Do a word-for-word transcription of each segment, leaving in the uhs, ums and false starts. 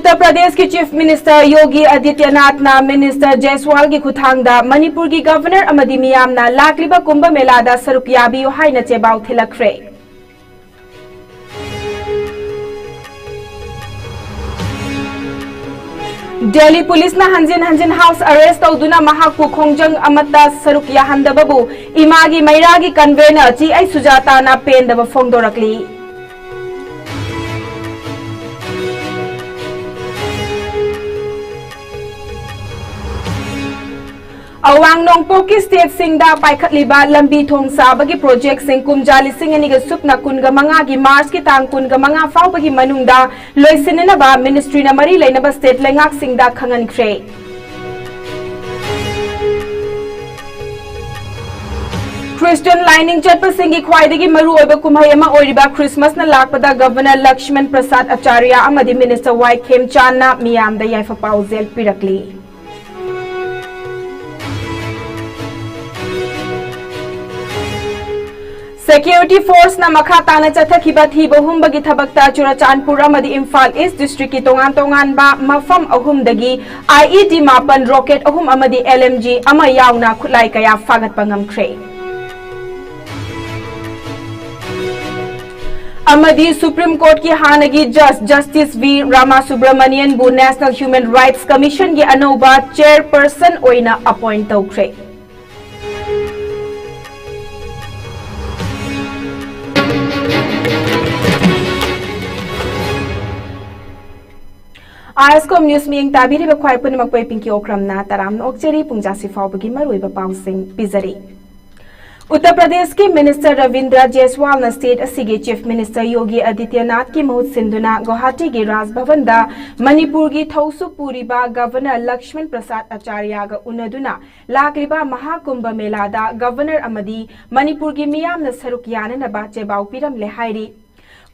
ꯎꯠꯇꯔ ꯄ꯭ꯔꯗꯦꯁꯀꯤ chief minister ꯌꯣꯒꯤ ꯑꯗꯤꯇ꯭ꯌꯅꯥꯊꯅ minister ꯖꯦꯁꯋꯥꯜꯒꯤ ꯈꯨꯠꯊꯥꯡꯗ ꯃꯅꯤꯄꯨꯔꯒꯤ ꯒꯚꯔꯅꯔ ꯑꯃꯗꯤ ꯃꯤꯌꯥꯝꯅ ꯂꯥꯛꯂꯤꯕ ꯀꯨꯝꯚ ꯃꯦꯂꯥꯗ ꯁꯔꯨꯛ ꯌꯥꯕꯤꯌꯨ ꯍꯥꯏꯅ ꯆꯦꯕꯥꯎ ꯊꯤꯜꯂꯛꯈ꯭ꯔꯦ꯫ ꯗꯦꯜꯂꯤ ꯄꯨꯂꯤꯁꯅ ꯍꯟꯖꯤꯟ ꯍꯟꯖꯤꯟ ꯍꯥꯎꯁ ꯑꯔꯦꯁ ꯇꯧꯗꯨꯅ ꯃꯍꯥꯛꯄꯨ ꯈꯣꯡꯖꯪ ꯑꯃꯠꯇ ꯁꯔꯨꯛ ꯌꯥꯍꯟꯗꯕꯕꯨ ꯏꯃꯥꯒꯤ ꯃꯩꯔꯥꯒꯤ ꯀꯟꯚꯦꯅꯔ ꯆꯤ ꯑꯩ ꯁꯨꯖꯥꯇꯥꯅ ꯄꯦꯟꯗꯕ ꯐꯣꯡꯗꯣꯔꯛꯂꯤ꯫ ꯑꯋꯥꯡ ꯅꯣꯡꯄꯣꯛꯀꯤ ꯁ꯭ꯇꯦꯠꯁꯤꯡꯗ ꯄꯥꯏꯈꯠꯂꯤꯕ ꯂꯝꯕꯤ ꯊꯣꯡ ꯁꯥꯕꯒꯤ ꯄ꯭ꯔꯣꯖꯦꯛꯁꯤꯡ ꯀꯨꯝꯖꯥ ꯂꯤꯁꯤꯡ ꯑꯅꯤꯒ ꯁꯨꯞꯅ ꯀꯨꯟꯒ ꯃꯉꯥꯒꯤ ꯃꯥꯔꯆꯀꯤ ꯇꯥꯡ ꯀꯨꯟꯒ ꯃꯉꯥ ꯐꯥꯎꯕꯒꯤ ꯃꯅꯨꯡꯗ ꯂꯣꯏꯁꯤꯟꯅꯅꯕ ꯃꯤꯅꯤꯁꯇ꯭ꯔꯤꯅ ꯃꯔꯤ ꯂꯩꯅꯕ ꯁ꯭ꯇꯦꯠ ꯂꯩꯉꯥꯛꯁꯤꯡꯗ ꯈꯪꯍꯟꯈ꯭ꯔꯦ꯫ ꯈ꯭ꯔꯤꯁꯇꯤꯌꯟ ꯂꯥꯏꯅꯤꯡ ꯆꯠꯄꯁꯤꯡꯒꯤ ꯈ꯭ꯋꯥꯏꯗꯒꯤ ꯃꯔꯨꯑꯣꯏꯕ ꯀꯨꯝꯍꯩ ꯑꯃ ꯑꯣꯏꯔꯤꯕ ꯈ꯭ꯔꯤꯁꯃꯁꯅ ꯂꯥꯛꯄꯗ ꯒꯚꯔꯅꯔ ꯂꯛꯁꯃꯟ ꯄ꯭ꯔꯁꯥꯗ ꯑꯆꯥꯔꯌ ꯑꯃꯗꯤ ꯃꯤꯅꯤꯁꯇꯔ ꯋꯥꯏ ꯈꯦꯝꯆꯥꯟꯅ ꯃꯤꯌꯥꯝꯗ ꯌꯥꯏꯐ ꯄꯥꯎꯖꯦꯜ ꯄꯤꯔꯛꯂꯤ꯫ ꯁꯦꯀ꯭ꯌꯨꯔꯤꯇꯤ ꯐꯣꯔꯁꯅ ꯃꯈꯥ ꯇꯥꯅ ꯆꯠꯊꯈꯤꯕ ꯊꯤꯕ ꯍꯨꯝꯕꯒꯤ ꯊꯕꯛꯇ ꯆꯨꯔꯆꯥꯟꯄꯨꯔ ꯑꯃꯗꯤ ꯏꯝꯐꯥꯜ ꯏꯁ ꯗꯤꯁꯇ꯭ꯔꯤꯛꯀꯤ ꯇꯣꯉꯥꯟ ꯇꯣꯉꯥꯟꯕ ꯃꯐꯝ ꯑꯍꯨꯝꯗꯒꯤ ꯑꯥꯏꯏꯗꯤ ꯃꯥꯄꯟ, ꯔꯣꯀꯦꯠ ꯑꯍꯨꯝ ꯑꯃꯗꯤ ꯑꯦꯜꯑꯦꯝꯖꯤ ꯑꯃ ꯌꯥꯎꯅ ꯈꯨꯠꯂꯥꯏ ꯀꯌꯥ ꯐꯥꯒꯠꯄ ꯉꯝꯈ꯭ꯔꯦ꯫ ꯑꯃꯗꯤ ꯁꯨꯄ꯭ꯔꯤꯝ ꯀꯣꯔꯠꯀꯤ ꯍꯥꯟꯅꯒꯤ ꯖꯖ ꯖꯁꯇꯤꯁ ꯚꯤ ꯔꯥꯃꯥ ꯁꯨꯕ꯭ꯔꯃꯅꯤꯌꯟꯕꯨ ꯅꯦꯁꯅꯦꯜ ꯍ꯭ꯌꯨꯃꯦꯟ ꯔꯥꯏꯠꯁ ꯀꯃꯤꯁꯟꯒꯤ ꯑꯅꯧꯕ ꯆꯦꯌꯔꯄꯔꯁꯟ ꯑꯣꯏꯅ ꯑꯄꯣꯏꯟꯠ ꯇꯧꯈ꯭ꯔꯦ꯫ ꯑꯥꯏ ꯑꯦꯁ ꯀꯣꯝ ꯅ꯭ꯌꯨꯁ ꯃꯤꯠꯌꯦꯡ ꯇꯥꯕꯤꯔꯤꯕ ꯈ꯭ꯋꯥꯏ ꯄꯨꯝꯅꯃꯛꯄꯨ ꯑꯩ ꯄꯤꯡꯀꯤ ꯑꯣꯀ꯭ꯔꯝꯅ ꯇꯔꯥꯝꯅ ꯑꯣꯛꯆꯔꯤ꯫ ꯄꯨꯡꯖꯥꯁꯤ ꯐꯥꯎꯕꯒꯤ ꯃꯔꯨꯑꯣꯏꯕ ꯄꯥꯎꯁꯤꯡ ꯄꯤꯖꯔꯤ꯫ ꯎꯠꯇꯔ ꯄ꯭ꯔꯗꯦꯁꯀꯤ ꯃꯤꯅꯤꯁꯇꯔ ꯔꯕꯤꯟꯗ꯭ꯔ ꯖꯦꯁꯋꯥꯜꯅ ꯁ꯭ꯇꯦꯠ ꯑꯁꯤꯒꯤ ꯆꯤꯐ ꯃꯤꯅꯤꯁꯇꯔ ꯌꯣꯒꯤ ꯑꯥꯗꯤꯇ꯭ꯌꯅꯥꯊꯀꯤ ꯃꯍꯨꯠ ꯁꯤꯟꯗꯨꯅ ꯒꯨꯋꯥꯍꯥꯇꯤꯒꯤ ꯔꯥꯖ ꯚꯕꯟꯗ ꯃꯅꯤꯄꯨꯔꯒꯤ ꯊꯧꯁꯨ ꯄꯨꯔꯤꯕ ꯒꯚꯔꯅꯔ ꯂꯛꯁꯃꯟ ꯄ꯭ꯔꯁꯥꯗ ꯑꯆꯥꯔꯌꯒ ꯎꯅꯗꯨꯅ ꯂꯥꯛꯂꯤꯕ ꯃꯍꯥꯀꯨꯝꯚ ꯃꯦꯂꯥꯗ ꯒꯚꯔꯅꯔ ꯑꯃꯗꯤ ꯃꯅꯤꯄꯨꯔꯒꯤ ꯃꯤꯌꯥꯝꯅ ꯁꯔꯨꯛ ꯌꯥꯅꯅꯕ ꯆꯦꯕꯥꯎ ꯄꯤꯔꯝꯂꯦ ꯍꯥꯏꯔꯤ꯫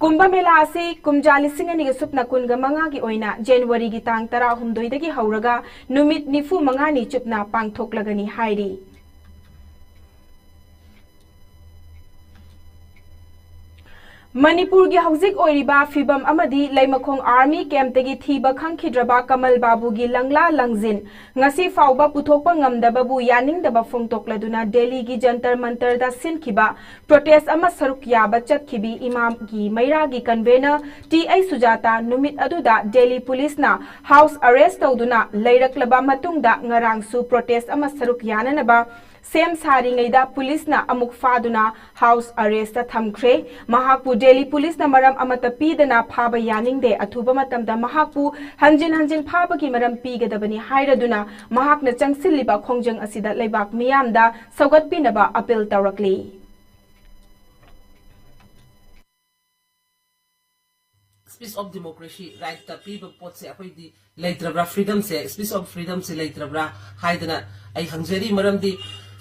ꯀꯨꯝꯚ ꯃꯦꯂꯥ ꯑꯁꯤ ꯀꯨꯝꯖꯥ ꯂꯤꯁꯤꯡ ꯑꯅꯤꯒ ꯁꯨꯞꯅ ꯀꯨꯟꯒ ꯃꯉꯥꯒꯤ ꯑꯣꯏꯅ ꯖꯅꯋꯥꯔꯤꯒꯤ ꯇꯥꯡ ꯇꯔꯥꯍꯨꯝꯗꯣꯏꯗꯒꯤ ꯍꯧꯔꯒ ꯅꯨꯃꯤꯠ ꯅꯤꯐꯨ ꯃꯉꯥꯅꯤ ꯆꯨꯞꯅ ꯄꯥꯡꯊꯣꯛꯂꯒꯅꯤ ꯍꯥꯏꯔꯤ꯫ ꯃꯅꯤꯄꯨꯔꯒꯤ ꯍꯧꯖꯤꯛ ꯑꯣꯏꯔꯤꯕ ꯐꯤꯕꯝ ꯑꯃꯗꯤ ꯂꯩꯃꯈꯣꯡ ꯑꯥꯔꯃꯤ ꯀꯦꯝꯞꯇꯒꯤ ꯊꯤꯕ ꯈꯪꯈꯤꯗ꯭ꯔꯕ ꯀꯃꯜ ꯕꯥꯕꯨꯒꯤ ꯂꯪꯂꯥ ꯂꯪꯖꯤꯟ ꯉꯁꯤ ꯐꯥꯎꯕ ꯄꯨꯊꯣꯛꯄ ꯉꯝꯗꯕꯕꯨ ꯌꯥꯅꯤꯡꯗꯕ ꯐꯣꯡꯗꯣꯛꯂꯗꯨꯅ ꯗꯦꯜꯂꯤꯒꯤ ꯖꯟꯇꯔ ꯃꯟꯇꯔꯗ ꯁꯤꯟꯈꯤꯕ ꯄ꯭ꯔꯣꯇꯦꯁ ꯑꯃ ꯁꯔꯨꯛ ꯌꯥꯕ ꯆꯠꯈꯤꯕꯤ ꯏꯃꯥꯝꯒꯤ ꯃꯩꯔꯥꯒꯤ ꯀꯟꯚꯦꯅꯔ ꯇꯤ ꯑꯩ ꯁꯨꯖꯥꯇꯥ ꯅꯨꯃꯤꯠ ꯑꯗꯨꯗ ꯗꯦꯜꯂꯤ ꯄꯨꯂꯤꯁꯅ ꯍꯥꯎꯁ ꯑꯔꯦꯁ ꯇꯧꯗꯨꯅ ꯂꯩꯔꯛꯂꯕ ꯃꯇꯨꯡꯗ ꯉꯔꯥꯡꯁꯨ ꯄ꯭ꯔꯣꯇꯦꯁ ꯑꯃ ꯁꯔꯨꯛ ꯌꯥꯅꯅꯕ ꯁꯦꯝ ꯁꯥꯔꯤꯉꯩꯗ ꯄꯨꯂꯤꯁꯅ ꯑꯃꯨꯛ ꯐꯥꯗꯨꯅ ꯍꯥꯎꯁ ꯑꯔꯦꯁꯇ ꯊꯝꯈ꯭ꯔꯦ꯫ ꯃꯍꯥꯛꯄꯨ ꯗꯦꯜꯂꯤ ꯄꯨꯂꯤꯁꯅ ꯃꯔꯝ ꯑꯃꯠꯇ ꯄꯤꯗꯅ ꯐꯥꯕ ꯌꯥꯅꯤꯡꯗꯦ꯫ ꯑꯊꯨꯕ ꯃꯇꯝꯗ ꯃꯍꯥꯛꯄꯨ ꯍꯟꯖꯤꯟ ꯍꯟꯖꯤꯟ ꯐꯥꯕꯒꯤ ꯃꯔꯝ ꯄꯤꯒꯗꯕꯅꯤ ꯍꯥꯏꯔꯗꯨꯅ ꯃꯍꯥꯛꯅ ꯆꯪꯁꯤꯜꯂꯤꯕ ꯈꯣꯡꯖꯪ ꯑꯁꯤꯗ ꯂꯩꯕꯥꯛ ꯃꯤꯌꯥꯝꯗ ꯁꯧꯒꯠꯄꯤꯅꯕ appeal ꯇꯧꯔꯛꯂꯤ꯫ Speech of democracy right ꯇ ꯄꯤꯕ ꯄꯣꯠꯁꯦ ꯑꯩꯈꯣꯏꯗꯤ ꯂꯩꯇ꯭ꯔꯕ꯭ꯔꯥ? Freedom say, speech of freedom ꯁꯦ ꯂꯩꯇ꯭ꯔꯕ꯭ꯔꯥ ꯍꯥꯏꯗꯅ ꯑꯩ ꯍꯪꯖꯔꯤ꯫ ꯃꯔꯝꯗꯤ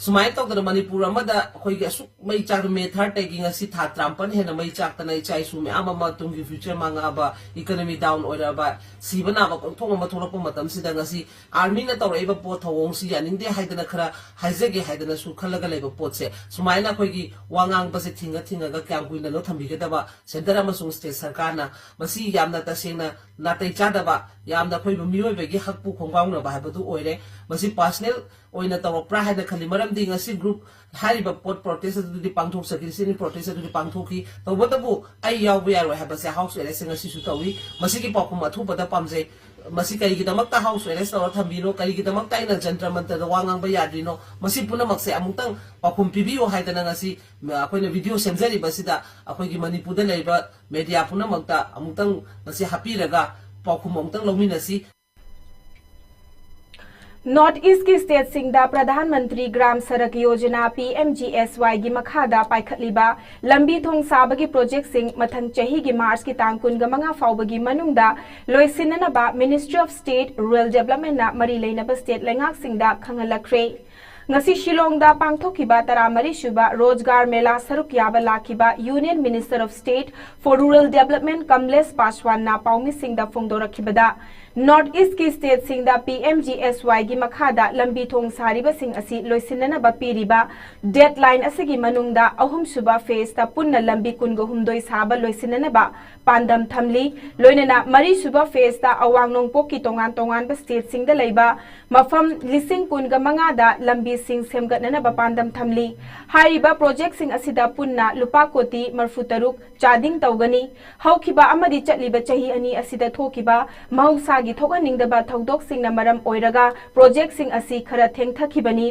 ꯁꯨꯃꯥꯏꯅ ꯇꯧꯗꯅ ꯃꯅꯤꯄꯨꯔ ꯑꯃꯗ ꯑꯩꯈꯣꯏꯒꯤ ꯑꯁꯨꯛ ꯃꯩ ꯆꯥꯛ May third ꯇꯒꯤ ꯉꯁꯤ ꯊꯥ ꯇꯔꯥꯃꯥꯄꯟ ꯍꯦꯟꯅ ꯃꯩ ꯆꯥꯛꯇꯅ ꯏꯆꯥ ꯏꯁꯨ ꯃꯌꯥꯝ ꯑꯃ ꯇꯨꯡꯒꯤ future ꯃꯥꯡꯉꯛꯑꯕ, economy down ꯑꯣꯏꯔꯛꯑꯕ, ꯁꯤꯕ ꯅꯥꯕ ꯀꯣꯛꯊꯣꯛ ꯑꯃ ꯊꯣꯛꯂꯛꯄ ꯃꯇꯝꯁꯤꯗ ꯉꯁꯤ army ꯅ ꯇꯧꯔꯛꯏꯕ ꯄꯣꯠ ꯊꯧꯑꯣꯡꯁꯤ ꯌꯥꯅꯤꯡꯗꯦ ꯍꯥꯏꯗꯅ ꯈꯔ ꯍꯥꯏꯖꯒꯦ ꯍꯥꯏꯗꯅꯁꯨ ꯈꯜꯂꯒ ꯂꯩꯕ ꯄꯣꯠꯁꯦ ꯁꯨꯃꯥꯏꯅ ꯑꯩꯈꯣꯏꯒꯤ ꯋꯥ ꯉꯥꯡꯕꯁꯦ ꯊꯤꯡꯉ ꯊꯤꯡꯉꯒ ꯀꯌꯥꯝ ꯀꯨꯏꯅꯅꯣ ꯊꯝꯕꯤꯒꯗꯕ? Centre ꯑꯃꯁꯨꯡ state ꯁꯔꯀꯥꯔꯅ ꯃꯁꯤ ꯌꯥꯝꯅ ꯇꯁꯦꯡꯅ ꯅꯥꯇꯩ ꯆꯥꯗꯕ, ꯌꯥꯝꯅ ꯑꯩꯈꯣꯏꯕꯨ ꯃꯤꯑꯣꯏꯕꯒꯤ ꯍꯛꯄꯨ ꯈꯣꯡꯒꯥꯎꯅꯕ ꯍꯥꯏꯕꯗꯨ ꯑꯣꯏꯔꯦ꯫ ꯃꯁꯤ personal ꯑꯣꯏꯅ ꯇꯧꯔꯛꯄ꯭ꯔꯥ ꯍꯥꯏꯅ ꯈꯜꯂꯤ꯫ ꯃꯔꯝꯗꯤ ꯉꯁꯤ group ꯍꯥꯏꯔꯤꯕ ꯄꯣꯠ protest ꯑꯗꯨꯗꯤ ꯄꯥꯡꯊꯣꯛꯆꯈꯤ, ꯁꯤꯅꯤ protest ꯑꯗꯨꯗꯤ ꯄꯥꯡꯊꯣꯛꯈꯤ꯫ ꯇꯧꯕꯇꯕꯨ ꯑꯩ ꯌꯥꯎꯕ ꯌꯥꯔꯣꯏ ꯍꯥꯏꯕꯁꯦ house arrest ꯁꯦ ꯉꯁꯤꯁꯨ ꯇꯧꯏ꯫ ꯃꯁꯤꯒꯤ ꯄꯥꯎꯈꯨꯝ ꯑꯊꯨꯕꯗ ꯄꯥꯝꯖꯩ꯫ ꯃꯁꯤ ꯀꯔꯤꯒꯤꯗꯃꯛꯇ house arrest ꯇꯧꯔ ꯊꯝꯕꯤꯅꯣ? ꯀꯔꯤꯒꯤꯗꯃꯛꯇ ꯑꯩꯅ ꯖꯟꯇ꯭ꯔ ꯃꯟꯇ꯭ꯔꯗ ꯋꯥ ꯉꯥꯡꯕ ꯌꯥꯗ꯭ꯔꯤꯅꯣ? ꯃꯁꯤ ꯄꯨꯝꯅꯃꯛꯁꯦ ꯑꯃꯨꯛꯇꯪ ꯄꯥꯎꯈꯨꯝ ꯄꯤꯕꯤꯌꯨ ꯍꯥꯏꯗꯅ ꯉꯁꯤ ꯑꯩꯈꯣꯏꯅ video ꯁꯦꯝꯖꯔꯤꯕꯁꯤꯗ ꯑꯩꯈꯣꯏꯒꯤ ꯃꯅꯤꯄꯨꯔꯗ ꯂꯩꯔꯤꯕ media ꯄꯨꯝꯅꯃꯛꯇ ꯑꯃꯨꯛꯇꯪ ꯃꯁꯤ ꯍꯥꯞꯄꯤꯔꯒ ꯄꯥꯎꯈꯨꯝ ꯑꯃꯨꯛꯇꯪ ꯂꯧꯃꯤꯟꯅꯁꯤ꯫ North East ꯀꯤ state ꯁꯤꯡꯗ Pradhan Mantri Gram Sadak Yojana, P M G S Y ꯒꯤ ꯃꯈꯥꯗ ꯄꯥꯏꯈꯠꯂꯤꯕ ꯂꯝꯕꯤ ꯊꯣꯡ ꯁꯥꯕꯒꯤ project ꯁꯤꯡ ꯃꯊꯪ ꯆꯍꯤꯒꯤ March ꯀꯤ ꯇꯥꯡ ꯀꯨꯟꯃꯉꯥ ꯐꯥꯎꯕꯒꯤ ꯃꯅꯨꯡꯗ ꯂꯣꯏꯁꯤꯟꯅꯅꯕ Ministry of State Rural Development ꯅ ꯃꯔꯤ ꯂꯩꯅꯕ state ꯂꯩꯉꯥꯛꯁꯤꯡꯗ ꯈꯪꯍꯜꯂꯛꯈ꯭ꯔꯦ꯫ ꯉꯁꯤ ꯁꯤꯂꯣꯡꯗ ꯄꯥꯡꯊꯣꯛꯈꯤꯕ ꯇꯔꯥꯃꯔꯤ ꯁꯨꯕ ꯔꯣꯖꯒꯥꯔ ꯃꯦꯂꯥ ꯁꯔꯨꯛ ꯌꯥꯕ ꯂꯥꯛꯈꯤꯕ Union Minister of State for Rural Development ꯀꯝꯂꯦꯁ ꯄꯥꯁꯋꯥꯟꯅ ꯄꯥꯎꯃꯤꯁꯤꯡꯗ ꯐꯣꯡꯗꯣꯔꯛꯈꯤꯕꯗ, ꯅꯣꯔꯠ ꯏꯁꯀꯤ ꯁ꯭ꯇꯦꯠꯁꯤꯡꯗ ꯄꯤ ꯑꯦꯝ ꯖꯤ ꯑꯦꯁ ꯋꯥꯏꯒꯤ ꯃꯈꯥꯗ ꯂꯝꯕꯤ ꯊꯣꯡ ꯁꯥꯔꯤꯕꯁꯤꯡ ꯑꯁꯤ ꯂꯣꯏꯁꯤꯟꯅꯅꯕ ꯄꯤꯔꯤꯕ ꯗꯦꯗꯂꯥꯏꯟ ꯑꯁꯤꯒꯤ ꯃꯅꯨꯡꯗ ꯑꯍꯨꯝꯁꯨꯕ ꯐꯦꯖꯇ ꯄꯨꯟꯅ ꯂꯝꯕꯤ ꯀꯨꯟꯒ ꯍꯨꯝꯗꯣꯏ ꯁꯥꯕ ꯂꯣꯏꯁꯤꯟꯅꯅꯕ ꯄꯥꯟꯗꯝ ꯊꯝꯂꯤ꯫ ꯂꯣꯏꯅꯅ ꯃꯔꯤꯁꯨꯕ ꯐꯦꯖꯇ ꯑꯋꯥꯡ ꯅꯣꯡꯄꯣꯛꯀꯤ ꯇꯣꯉꯥꯟ ꯇꯣꯉꯥꯟꯕ ꯁ꯭ꯇꯦꯠꯁꯤꯡꯗ ꯂꯩꯕ ꯃꯐꯝ ꯂꯤꯁꯤꯡ ꯀꯨꯟꯒ ꯃꯉꯥꯗ ꯂꯝꯕꯤꯁꯤꯡ ꯁꯦꯝꯒꯠꯅꯅꯕ ꯄꯥꯟꯗꯝ ꯊꯝꯂꯤ꯫ ꯍꯥꯏꯔꯤꯕ ꯄ꯭ꯔꯣꯖꯦꯛꯁꯤꯡ ꯑꯁꯤꯗ ꯄꯨꯟꯅ ꯂꯨꯄꯥ ꯀꯣꯇꯤ ꯃꯔꯐꯨ ꯇꯔꯨꯛ ꯆꯥꯗꯤꯡ ꯇꯧꯒꯅꯤ꯫ ꯍꯧꯈꯤꯕ ꯑꯃꯗꯤ ꯆꯠꯂꯤꯕ ꯆꯍꯤ ꯑꯅꯤ ꯑꯁꯤꯗ ꯊꯣꯛꯈꯤꯕ ꯃꯍꯧꯁꯥꯒꯤ ꯊꯣꯛꯍꯟꯅꯤꯡꯗꯕ ꯊꯧꯗꯣꯛꯁꯤꯡꯅ ꯃꯔꯝ ꯑꯣꯏꯔꯒ ꯄ꯭ꯔꯣꯖꯦꯛꯁꯤꯡ ꯑꯁꯤ ꯈꯔ ꯊꯦꯡꯊꯈꯤꯕꯅꯤ꯫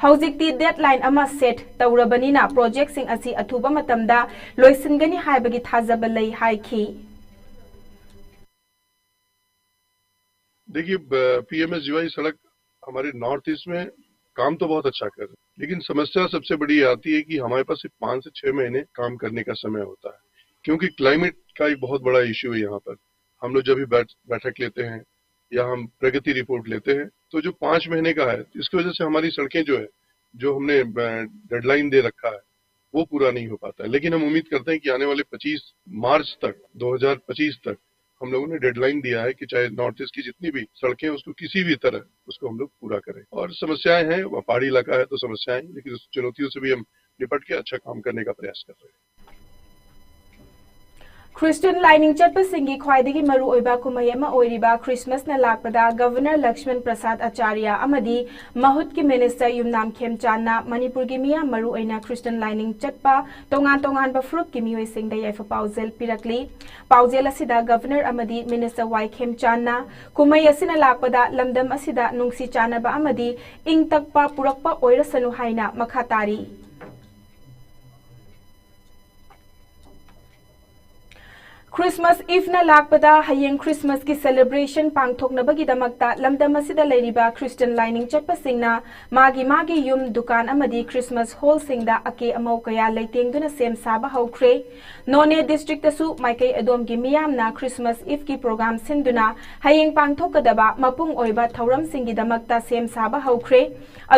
ꯍꯧꯖꯤꯛꯇꯤ ꯗꯦꯗꯂꯥꯏꯟ ꯑꯃ ꯁꯦꯠ ꯇꯧꯔꯕꯅꯤꯅ ꯄ꯭ꯔꯣꯖꯦꯛꯁꯤꯡ ꯑꯁꯤ ꯑꯊꯨꯕ ꯃꯇꯝꯗ ꯂꯣꯏꯁꯤꯟꯒꯅꯤ ꯍꯥꯏꯕꯒꯤ ꯊꯥꯖꯕ ꯂꯩ ꯍꯥꯏꯈꯤ꯫ देखिए, पीएमएसजीवाई सड़क हमारे नॉर्थ ईस्ट में काम तो बहुत अच्छा कर रहे हैं, लेकिन समस्या सबसे बड़ी आती है कि हमारे पास सिर्फ पाँच से छह महीने काम करने का समय होता है, क्योंकि क्लाइमेट का एक बहुत बड़ा इशू है यहाँ पर। हम लोग जब भी बैठ बैठक लेते हैं या हम प्रगति रिपोर्ट लेते हैं, तो जो पाँच महीने का है, इसकी वजह से हमारी सड़कें जो है, जो हमने डेडलाइन दे रखा है, वो पूरा नहीं हो पाता है। लेकिन हम उम्मीद करते हैं कि आने वाले पच्चीस मार्च तक, दो हज़ार पच्चीस तक हम लोगों ने डेडलाइन दिया है कि चाहे नॉर्थ ईस्ट की जितनी भी सड़कें हैं, उसको किसी भी तरह उसको हम लोग पूरा करें। और समस्याएं हैं, वो पहाड़ी इलाका है तो समस्याएं हैं, लेकिन उस चुनौतियों से भी हम निपट के अच्छा काम करने का प्रयास कर रहे हैं। ꯈ꯭ꯔꯤꯁꯇꯤꯌꯟ ꯂꯥꯏꯅꯤꯡ ꯆꯠꯄꯁꯤꯡꯒꯤ ꯈ꯭ꯋꯥꯏꯗꯒꯤ ꯃꯔꯨꯑꯣꯏꯕ ꯀꯨꯝꯍꯩ ꯑꯃ ꯑꯣꯏꯔꯤꯕ ꯈ꯭ꯔꯤꯁꯃꯁꯅ ꯂꯥꯛꯄꯗ ꯒꯚꯔꯅꯔ ꯂꯛꯁꯃꯟ ꯄ꯭ꯔꯁꯥꯗ ꯑꯆꯥꯔꯌ ꯑꯃꯗꯤ ꯃꯍꯨꯠꯀꯤ ꯃꯤꯅꯤꯁꯇꯔ ꯌꯨꯝꯅꯥꯝ ꯈꯦꯝꯆꯥꯟꯅ ꯃꯅꯤꯄꯨꯔꯒꯤ ꯃꯤꯌꯥꯝ, ꯃꯔꯨꯑꯣꯏꯅ ꯈ꯭ꯔꯤꯁꯇꯤꯌꯟ ꯂꯥꯏꯅꯤꯡ ꯆꯠꯄ ꯇꯣꯉꯥꯟ ꯇꯣꯉꯥꯟꯕ ꯐꯨꯔꯨꯞꯀꯤ ꯃꯤꯑꯣꯏꯁꯤꯡꯗ ꯌꯥꯏꯐ ꯄꯥꯎꯖꯦꯜ ꯄꯤꯔꯛꯂꯤ꯫ ꯄꯥꯎꯖꯦꯜ ꯑꯁꯤꯗ ꯒꯚꯔꯅꯔ ꯑꯃꯗꯤ ꯃꯤꯅꯤꯁꯇꯔ ꯋꯥꯏ ꯈꯦꯝꯆꯥꯟꯅ ꯀꯨꯝꯍꯩ ꯑꯁꯤꯅ ꯂꯥꯛꯄꯗ ꯂꯝꯗꯝ ꯑꯁꯤꯗ ꯅꯨꯡꯁꯤ ꯆꯥꯟꯅꯕ ꯑꯃꯗꯤ ꯏꯪ ꯇꯞꯄ ꯄꯨꯔꯛꯄ ꯑꯣꯏꯔꯁꯅꯨ ꯍꯥꯏꯅ ꯃꯈꯥ ꯇꯥꯔꯤ꯫ ꯈ꯭ꯔꯤꯁꯃꯁ ꯏꯚꯅ ꯂꯥꯛꯄꯗ ꯍꯌꯦꯡ ꯈ꯭ꯔꯤꯁꯃꯁꯀꯤ ꯁꯦꯂꯦꯕ꯭ꯔꯦꯁꯟ ꯄꯥꯡꯊꯣꯛꯅꯕꯒꯤꯗꯃꯛꯇ ꯂꯝꯗꯝ ꯑꯁꯤꯗ ꯂꯩꯔꯤꯕ ꯈ꯭ꯔꯤꯁꯇꯤꯌꯟ ꯂꯥꯏꯅꯤꯡ ꯆꯠꯄꯁꯤꯡꯅ ꯃꯥꯒꯤ ꯃꯥꯒꯤ ꯌꯨꯝ, ꯗꯨꯀꯥꯟ ꯑꯃꯗꯤ ꯈ꯭ꯔꯤꯁꯃꯁ ꯍꯣꯜꯁꯤꯡꯗ ꯑꯀꯦ ꯑꯃꯧ ꯀꯌꯥ ꯂꯩꯇꯦꯡꯗꯨꯅ ꯁꯦꯝ ꯁꯥꯕ ꯍꯧꯈ꯭ꯔꯦ꯫ ꯅꯣꯅꯦ ꯗꯤꯁꯇ꯭ꯔꯤꯛꯇꯁꯨ ꯃꯥꯏꯀꯩ ꯑꯗꯣꯝꯒꯤ ꯃꯤꯌꯥꯝꯅ ꯈ꯭ꯔꯤꯁꯃꯁ ꯏꯚꯀꯤ ꯄ꯭ꯔꯣꯒ꯭ꯔꯥꯝ ꯁꯤꯟꯗꯨꯅ ꯍꯌꯦꯡ ꯄꯥꯡꯊꯣꯛꯀꯗꯕ ꯃꯄꯨꯡ ꯑꯣꯏꯕ ꯊꯧꯔꯝꯁꯤꯡꯒꯤꯗꯃꯛꯇ ꯁꯦꯝ ꯁꯥꯕ ꯍꯧꯈ꯭ꯔꯦ꯫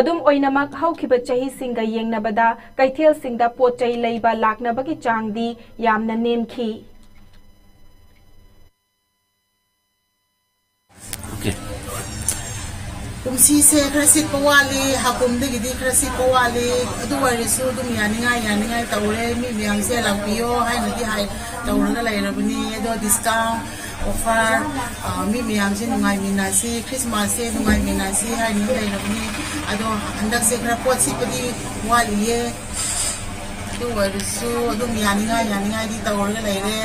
ꯑꯗꯨꯝ ꯑꯣꯏꯅꯃꯛ, ꯍꯧꯈꯤꯕ ꯆꯍꯤꯁꯤꯡꯒ ꯌꯦꯡꯅꯕꯗ ꯀꯩꯊꯦꯜꯁꯤꯡꯗ ꯄꯣꯠ ꯆꯩ ꯂꯩꯕ ꯂꯥꯛꯅꯕꯒꯤ ꯆꯥꯡꯗꯤ ꯌꯥꯝꯅ ꯅꯦꯝꯈꯤ꯫ ꯀꯨꯝꯁꯤꯁꯦ ꯈꯔ ꯁꯤꯠꯄ ꯋꯥꯠꯂꯤ, ꯍꯥꯀꯨꯝꯗꯒꯤꯗꯤ ꯈꯔ ꯁꯤꯠꯄ ꯋꯥꯠꯂꯤ꯫ ꯑꯗꯨ ꯑꯣꯏꯔꯁꯨ ꯑꯗꯨꯝ ꯌꯥꯅꯤꯡꯉꯥꯏ ꯌꯥꯅꯤꯡꯉꯥꯏ ꯇꯧꯔꯦ꯫ ꯃꯤ ꯃꯌꯥꯝꯁꯦ ꯂꯥꯛꯄꯤꯌꯣ ꯍꯥꯏꯅꯗꯤ ꯍꯥꯏ ꯇꯧꯔꯒ ꯂꯩꯔꯕꯅꯤ꯫ ꯑꯗꯣ ꯗꯤꯁꯀꯥꯎꯟ, ꯑꯣꯐꯔ, ꯃꯤ ꯃꯌꯥꯝꯁꯦ ꯅꯨꯡꯉꯥꯏꯃꯤꯟꯅꯁꯤ, ꯈ꯭ꯔꯤꯁꯃꯥꯁꯁꯦ ꯅꯨꯡꯉꯥꯏꯃꯤꯟꯅꯁꯤ ꯍꯥꯏꯅ ꯂꯩꯔꯕꯅꯤ꯫ ꯑꯗꯣ ꯍꯟꯗꯛꯁꯦ ꯈꯔ ꯄꯣꯠ ꯁꯤꯠꯄꯗꯤ ꯋꯥꯠꯂꯤꯌꯦ꯫ ꯑꯗꯨ ꯑꯣꯏꯔꯁꯨ ꯑꯗꯨꯝ ꯌꯥꯅꯤꯡꯉꯥꯏ ꯌꯥꯅꯤꯡꯉꯥꯏꯗꯤ ꯇꯧꯔꯒ ꯂꯩꯔꯦ꯫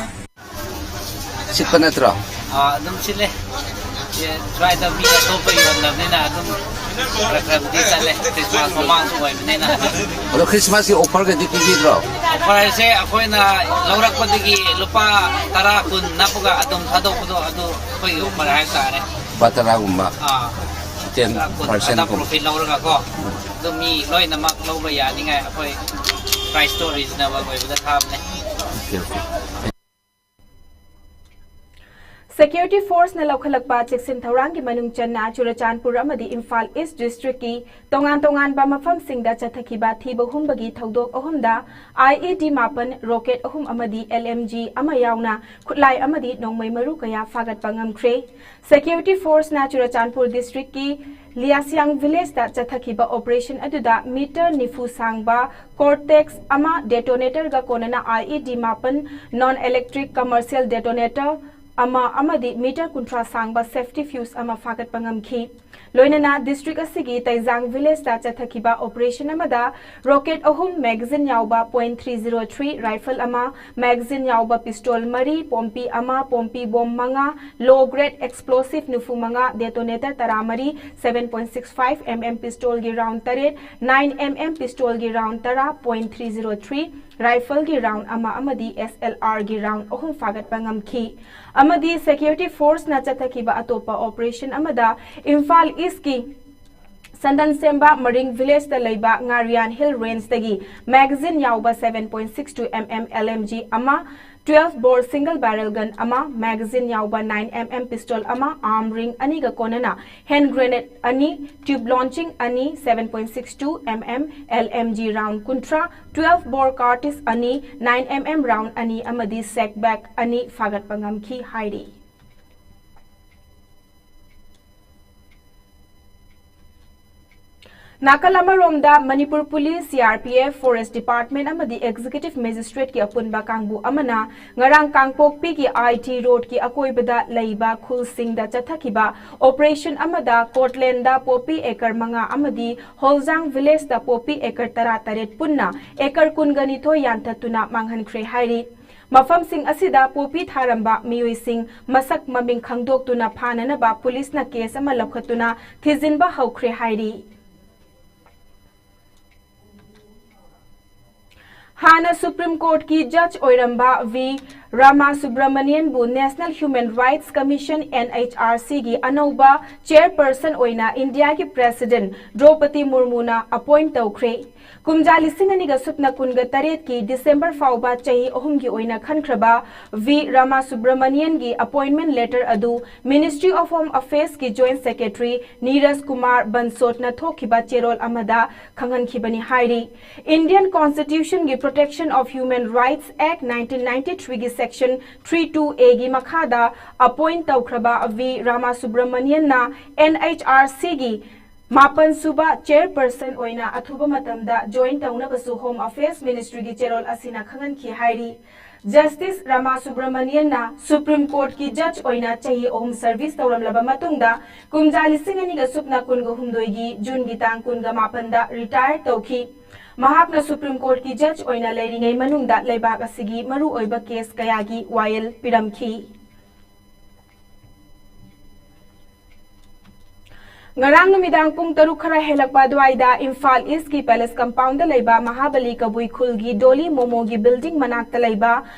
ꯁꯤꯠꯄ ꯅꯠꯇ꯭ꯔꯣ? ꯑꯥ, ꯑꯗꯨꯝ ꯁꯤꯠꯂꯦ꯫ ꯑꯦ, ꯁ꯭ꯋꯥꯏꯗ ꯃꯤ ꯑꯇꯣꯞꯄ ꯌꯣꯟꯗꯕꯅꯤꯅ ꯑꯗꯨꯝ ꯈꯔ ꯈꯔꯕꯨꯗꯤ ꯆꯠꯂꯦ, ꯈ꯭ꯔꯤꯁꯃꯥꯁ ꯃꯃꯥꯡꯁꯨ ꯑꯣꯏꯕꯅꯤꯅ꯫ ꯑꯗꯣ ꯈ꯭ꯔꯤꯁꯃꯥꯁꯀꯤ ꯑꯣꯐꯔꯒꯗꯤ ꯄꯤꯕꯤꯗ꯭ꯔꯣ? ꯑꯣꯐꯔꯁꯦ ꯑꯩꯈꯣꯏꯅ ꯂꯧꯔꯛꯄꯗꯒꯤ ꯂꯨꯄꯥ ꯇꯔꯥ ꯀꯨꯟ ꯅꯞꯄꯒ ꯑꯗꯨꯝ ꯊꯥꯗꯣꯛꯄꯗꯣ ꯑꯗꯨ ꯑꯩꯈꯣꯏꯒꯤ ꯑꯣꯐꯔ ꯍꯥꯏꯕ ꯇꯥꯔꯦ꯫ ꯂꯨꯄꯥ ꯇꯔꯥꯒꯨꯝꯕ, ꯑꯥ, ꯇꯦꯟ ꯇꯔꯥ ꯀꯨꯟ ꯄꯥꯔꯁꯦꯟ ꯈꯛꯇ ꯀꯨꯝ꯫ ꯄ꯭ꯔꯣꯐꯤꯠ ꯂꯧꯔꯒꯀꯣ, ꯑꯗꯨꯝ ꯃꯤ ꯂꯣꯏꯅꯃꯛ ꯂꯧꯕ ꯌꯥꯅꯤꯡꯉꯥꯏ ꯑꯩꯈꯣꯏ ꯄ꯭ꯔꯥꯏꯁꯇꯣ ꯔꯤꯖꯅꯦꯕꯜ ꯑꯣꯏꯕꯗ ꯊꯥꯕꯅꯦ꯫ Okay, okay. ꯁꯦꯀ꯭ꯌꯨꯔꯤꯇꯤ ꯐꯣꯔꯁꯅ ꯂꯧꯈꯠꯂꯛꯄ ꯆꯦꯛꯁꯤꯟ ꯊꯧꯔꯥꯡꯒꯤ ꯃꯅꯨꯡ ꯆꯟꯅ ꯆꯨꯔꯆꯥꯟꯄꯨꯔ ꯑꯃꯗꯤ ꯏꯝꯐꯥꯜ ꯏꯁ ꯗꯤꯁꯇ꯭ꯔꯤꯛꯀꯤ ꯇꯣꯉꯥꯟ ꯇꯣꯉꯥꯟꯕ ꯃꯐꯝꯁꯤꯡꯗ ꯆꯠꯊꯈꯤꯕ ꯊꯤꯕ ꯍꯨꯝꯕꯒꯤ ꯊꯧꯗꯣꯛ ꯑꯍꯨꯝꯗ ꯑꯥꯏ ꯏ ꯗꯤ ꯃꯥꯄꯟ, ꯔꯣꯀꯦꯠ ꯑꯍꯨꯝ ꯑꯃꯗꯤ ꯑꯦꯜ ꯑꯦꯝ ꯖꯤ ꯑꯃ ꯌꯥꯎꯅ ꯈꯨꯠꯂꯥꯏ ꯑꯃꯗꯤ ꯅꯣꯡꯃꯩ ꯃꯔꯨ ꯀꯌꯥ ꯐꯥꯒꯠꯄ ꯉꯝꯈ꯭ꯔꯦ꯫ ꯁꯦꯀ꯭ꯌꯨꯔꯤꯇꯤ ꯐꯣꯔꯁꯅ ꯆꯨꯔꯆꯥꯟꯄꯨꯔ ꯗꯤꯁꯇ꯭ꯔꯤꯛꯀꯤ ꯂꯤꯌꯥꯁꯤꯌꯥꯡ ꯚꯤꯂꯦꯖꯇ ꯆꯠꯊꯈꯤꯕ ꯑꯣꯄꯔꯦꯁꯟ ꯑꯗꯨꯗ ꯃꯤꯇꯔ ꯅꯤꯐꯨ ꯁꯥꯡꯕ ꯀꯣꯔꯇꯦꯛꯁ ꯑꯃ, ꯗꯦꯇꯣꯅꯦꯇꯔꯒ ꯀꯣꯟꯅꯅ ꯑꯥꯏ ꯏ ꯗꯤ ꯃꯥꯄꯟ, ꯅꯣꯟ ꯏꯂꯦꯛꯇ꯭ꯔꯤꯛ ꯀꯃꯔꯁꯤꯌꯦꯜ ꯗꯦꯇꯣꯅꯦꯇꯔ ꯑꯃ ꯑꯃꯗꯤ ꯃꯤꯇꯔ ꯀꯨꯟꯊ꯭ꯔꯥ ꯁꯥꯡꯕ ꯁꯦꯐꯇꯤ ꯐ꯭ꯌꯨꯁ ꯑꯃ ꯐꯥꯒꯠꯄ ꯉꯝꯈꯤ꯫ ꯂꯣꯏꯅꯅ ꯗꯤꯁꯇ꯭ꯔꯤꯛ ꯑꯁꯤꯒꯤ ꯇꯩꯖꯥꯡ ꯚꯤꯂꯦꯖꯇ ꯆꯠꯊꯈꯤꯕ ꯑꯣꯄꯔꯦꯁꯟ ꯑꯃꯗ ꯔꯣꯀꯦꯠ ꯑꯍꯨꯝ, ꯃꯦꯒꯥꯖꯤꯟ ꯌꯥꯎꯕ point three zero three rifle ꯑꯃ, ꯃꯦꯒꯥꯖꯤꯟ ꯌꯥꯎꯕ ꯄꯤꯁꯇꯣꯜ ꯃꯔꯤ, ꯄꯣꯝꯄꯤ ꯑꯃ, ꯄꯣꯝꯄꯤ ꯕꯣꯝ ꯃꯉꯥ, ꯂꯣ ꯒ꯭ꯔꯦꯗ ꯑꯦꯛꯁꯄ꯭ꯂꯣꯁꯤꯚ ꯅꯤꯐꯨ ꯃꯉꯥ, ꯗꯦꯇꯣꯅꯦꯇꯔ ꯇꯔꯥ ꯃꯔꯤ, seven point six five M M ꯄꯤꯁꯇꯣꯜꯒꯤ round ꯇꯔꯦꯠ, ꯅꯥꯏꯟ ꯑꯦꯝ ꯑꯦꯝ ꯄꯤꯁꯇꯣꯜꯒꯤ ꯔꯥꯎꯟ ꯇꯔꯥ, point three zero three ꯔꯥꯏꯐꯜꯒꯤ round ꯑꯃ ꯑꯃꯗꯤ ꯑꯦꯁ ꯑꯦꯜ ꯑꯥꯔꯒꯤ ꯔꯥꯎꯟ ꯑꯍꯨꯝ ꯐꯥꯒꯠꯄ ꯉꯝꯈꯤ꯫ ꯑꯃꯗꯤ ꯁꯦꯀ꯭ꯌꯨꯔꯤꯇꯤ ꯐꯣꯔꯁꯅ ꯆꯠꯊꯈꯤꯕ ꯑꯇꯣꯞꯄ ꯑꯣꯄꯔꯦꯁꯟ ꯑꯃꯗ ꯏꯝꯐꯥꯜ ꯏꯁꯀꯤ ꯁꯟꯗꯟ ꯁꯦꯝꯕ ꯃꯔꯤꯡ ꯚꯤꯂꯦꯖꯇ ꯂꯩꯕ ꯉꯥꯔꯤꯌꯥꯟ ꯍꯤꯜ ꯔꯦꯟꯖꯇꯒꯤ ꯃꯦꯒꯥꯖꯤꯟ ꯌꯥꯎꯕ seven point six two M M L M G ꯑꯃ, ꯇ꯭ꯋꯦꯜꯐ ꯕꯣꯔ ꯁꯤꯡꯒꯜ ꯕꯦꯔꯦꯜ ꯒꯟ ꯑꯃ, ꯃꯦꯒꯥꯖꯤꯟ ꯌꯥꯎꯕ ꯅꯥꯏꯟ ꯑꯦꯝ ꯑꯦꯝ ꯄꯤꯁꯇꯣꯜ ꯑꯃ, ꯑꯥꯔꯝ ꯔꯤꯡ ꯑꯅꯤꯒ ꯀꯣꯟꯅꯅ ꯍꯦꯟ ꯒ꯭ꯔꯦꯅꯦꯗ ꯑꯅꯤ, ꯇ꯭ꯌꯨꯕ ꯂꯣꯟꯆꯤꯡ ꯑꯅꯤ, seven point six two M M L M G round ꯀꯨꯟꯊ꯭ꯔꯥ, ꯇ꯭ꯋꯦꯜꯐ ꯕꯣꯔ ꯀꯥꯔꯇꯤꯁ ꯑꯅꯤ, ꯅꯥꯏꯟ ꯑꯦꯝ ꯑꯦꯝ ꯔꯥꯎꯟ ꯑꯅꯤ ꯑꯃꯗꯤ ꯁꯦꯛ ꯕꯦꯛ ꯑꯅꯤ ꯐꯥꯒꯠꯄ ꯉꯝꯈꯤ ꯍꯥꯏꯔꯤ꯫ ꯅꯥꯀꯜ ꯑꯃꯔꯣꯝꯗ, Manipur police, C R P F, forest department ꯑꯃꯗꯤ ꯑꯦꯛꯖꯤꯀ꯭ꯌꯨꯇꯤꯚ ꯃꯦꯖꯤꯁꯇ꯭ꯔꯦꯠꯀꯤ ꯑꯄꯨꯟꯕ ꯀꯥꯡꯕꯨ ꯑꯃꯅ ꯉꯔꯥꯡ ꯀꯥꯡꯄꯣꯛꯄꯤꯒꯤ ꯑꯥꯏ ꯇꯤ ꯔꯣꯗꯀꯤ ꯑꯀꯣꯏꯕꯗ ꯂꯩꯕ ꯈꯨꯜꯁꯤꯡꯗ ꯆꯠꯊꯈꯤꯕ ꯑꯣꯄꯔꯦꯁꯟ ꯑꯃꯗ ꯀꯣꯔꯠꯂꯦꯟꯗ ꯄꯣꯄꯤ ꯑꯦꯀꯔ ꯃꯉꯥ ꯑꯃꯗꯤ ꯍꯣꯜꯖꯥꯡ ꯚꯤꯂꯦꯖꯇ ꯄꯣꯄꯤ ꯑꯦꯀꯔ ꯇꯔꯥꯇꯔꯦꯠ ꯄꯨꯟꯅ ꯑꯦꯀꯔ ꯀꯨꯟꯒ ꯅꯤꯊꯣꯏ ꯌꯥꯟꯊꯠꯇꯨꯅ ꯃꯥꯡꯍꯟꯈ꯭ꯔꯦ ꯍꯥꯏꯔꯤ꯫ ꯃꯐꯝꯁꯤꯡ ꯑꯁꯤꯗ ꯄꯣꯄꯤ ꯊꯥꯔꯝꯕ ꯃꯤꯑꯣꯏꯁꯤꯡ ꯃꯁꯛ ꯃꯃꯤꯡ ꯈꯪꯗꯣꯛꯇꯨꯅ ꯐꯥꯅꯅꯕ ꯄꯨꯂꯤꯁꯅ ꯀꯦꯁ ꯑꯃ ꯂꯧꯈꯠꯇꯨꯅ ꯊꯤꯖꯤꯟꯕ ꯍꯧꯈ꯭ꯔꯦ ꯍꯥꯏꯔꯤ꯫ ꯍꯥꯟꯅ ꯁꯨꯄ꯭ꯔꯤꯝ ꯀꯣꯔꯠꯀꯤ ꯖꯖ ꯑꯣꯏꯔꯝꯕ V ꯔꯥꯃꯥꯁꯨꯕ꯭ꯔꯃꯅꯤꯌꯟꯕꯨ National Human Rights Commission, N H R C ꯒꯤ ꯑꯅꯧꯕ ꯆꯦꯌꯔꯄꯔꯁꯟ ꯑꯣꯏꯅ ꯏꯟꯗꯤꯌꯥꯒꯤ ꯄ꯭ꯔꯦꯁꯤꯗꯦꯟꯠ ꯗ꯭ꯔꯧꯄꯗꯤ ꯃꯨꯔꯃꯨꯅ ꯑꯦꯄꯣꯏꯟꯠ ꯇꯧꯈ꯭ꯔꯦ꯫ ꯀꯨꯝꯖꯥ ꯂꯤꯁꯤꯡ ꯑꯅꯤꯒ ꯁꯨꯞꯅ ꯀꯨꯟꯒ ꯇꯔꯦꯠꯀꯤ ꯗꯤꯁꯦꯝꯕꯔ ꯐꯥꯎꯕ ꯆꯍꯤ ꯑꯍꯨꯝꯒꯤ ꯑꯣꯏꯅ ꯈꯟꯈ꯭ꯔꯕ ꯚꯤ ꯔꯥꯃꯥꯁꯨꯕ꯭ꯔꯃꯅꯤꯌꯟꯒꯤ ꯑꯦꯄꯣꯏꯟꯠꯃꯦꯟꯠ ꯂꯦꯇꯔ ꯑꯗꯨ Ministry of Home Affairs ꯀꯤ ꯖꯣꯏꯟꯠ ꯁꯦꯀ꯭ꯔꯦꯇꯔꯤ ꯅꯤꯔꯖ ꯀꯨꯃꯥꯔ ꯕꯟꯁꯣꯠꯅ ꯊꯣꯛꯈꯤꯕ ꯆꯦꯔꯣꯜ ꯑꯃꯗ ꯈꯪꯍꯟꯈꯤꯕꯅꯤ ꯍꯥꯏꯔꯤ꯫ ꯏꯟꯗꯤꯌꯟ ꯀꯣꯟꯁꯇꯤꯇ꯭ꯌꯨꯁꯟꯒꯤ Protection of Human Rights Act nineteen ninety three ꯒꯤ section three two A ꯒꯤ ꯃꯈꯥꯗ ꯑꯦꯄꯣꯏꯟꯠ ꯇꯧꯈ꯭ꯔꯕ V ꯔꯥꯃꯥꯁꯨꯕ꯭ꯔꯃꯅꯤꯌꯟꯅ N H R C ꯒꯤ ꯃꯥꯄꯟ ꯁꯨꯕ ꯆꯦꯌꯔꯄꯔꯁꯟ ꯑꯣꯏꯅ ꯑꯊꯨꯕ ꯃꯇꯝꯗ ꯖꯣꯏꯟ ꯇꯧꯅꯕꯁꯨ ꯍꯣꯝ ꯑꯐꯦꯌꯔꯁ ꯃꯤꯅꯤꯁꯇ꯭ꯔꯤꯒꯤ ꯆꯦꯔꯣꯜ ꯑꯁꯤꯅ ꯈꯪꯍꯟꯈꯤ ꯍꯥꯏꯔꯤ꯫ ꯖꯁꯇꯤꯁ ꯔꯥꯃꯥꯁꯨꯕ꯭ꯔꯃꯅꯤꯌꯟꯅ ꯁꯨꯄ꯭ꯔꯤꯝ ꯀꯣꯔꯠꯀꯤ ꯖꯖ ꯑꯣꯏꯅ ꯆꯍꯤ ꯑꯍꯨꯝ ꯁꯔꯚꯤꯁ ꯇꯧꯔꯝꯂꯕ ꯃꯇꯨꯡꯗ, ꯀꯨꯝꯖꯥ ꯂꯤꯁꯤꯡ ꯑꯅꯤꯒ ꯁꯨꯞꯅ ꯀꯨꯟꯒ ꯍꯨꯝꯗꯣꯏꯒꯤ ꯖꯨꯟꯒꯤ ꯇꯥꯡ ꯀꯨꯟꯒ ꯃꯥꯄꯟꯗ ꯔꯤꯇꯥꯌꯔ ꯇꯧꯈꯤ꯫ ꯃꯍꯥꯛꯅ ꯁꯨꯄ꯭ꯔꯤꯝ ꯀꯣꯔꯠꯀꯤ ꯖꯖ ꯑꯣꯏꯅ ꯂꯩꯔꯤꯉꯩ ꯃꯅꯨꯡꯗ ꯂꯩꯕꯥꯛ ꯑꯁꯤꯒꯤ ꯃꯔꯨꯑꯣꯏꯕ ꯀꯦꯁ ꯀꯌꯥꯒꯤ ꯋꯥꯌꯦꯜ ꯄꯤꯔꯝꯈꯤ꯫ ꯉꯔꯥꯡ ꯅꯨꯃꯤꯗꯥꯡ ꯄꯨꯡ ꯇꯔꯨꯛ ꯈꯔ ꯍꯦꯜꯂꯛꯄ ꯑꯗꯨꯋꯥꯏꯗ ꯏꯝꯐꯥꯜ ꯏꯁꯀꯤ ꯄꯦꯂꯦꯁ ꯀꯝꯄꯥꯎꯟꯗ ꯂꯩꯕ ꯃꯍꯥꯕꯂꯤ ꯀꯕꯨꯏ ꯈꯨꯜꯒꯤ ꯗꯣꯂꯤ ꯃꯣꯃꯣꯒꯤ ꯕꯤꯜꯗꯤꯡ ꯃꯅꯥꯛꯇ ꯂꯩꯕ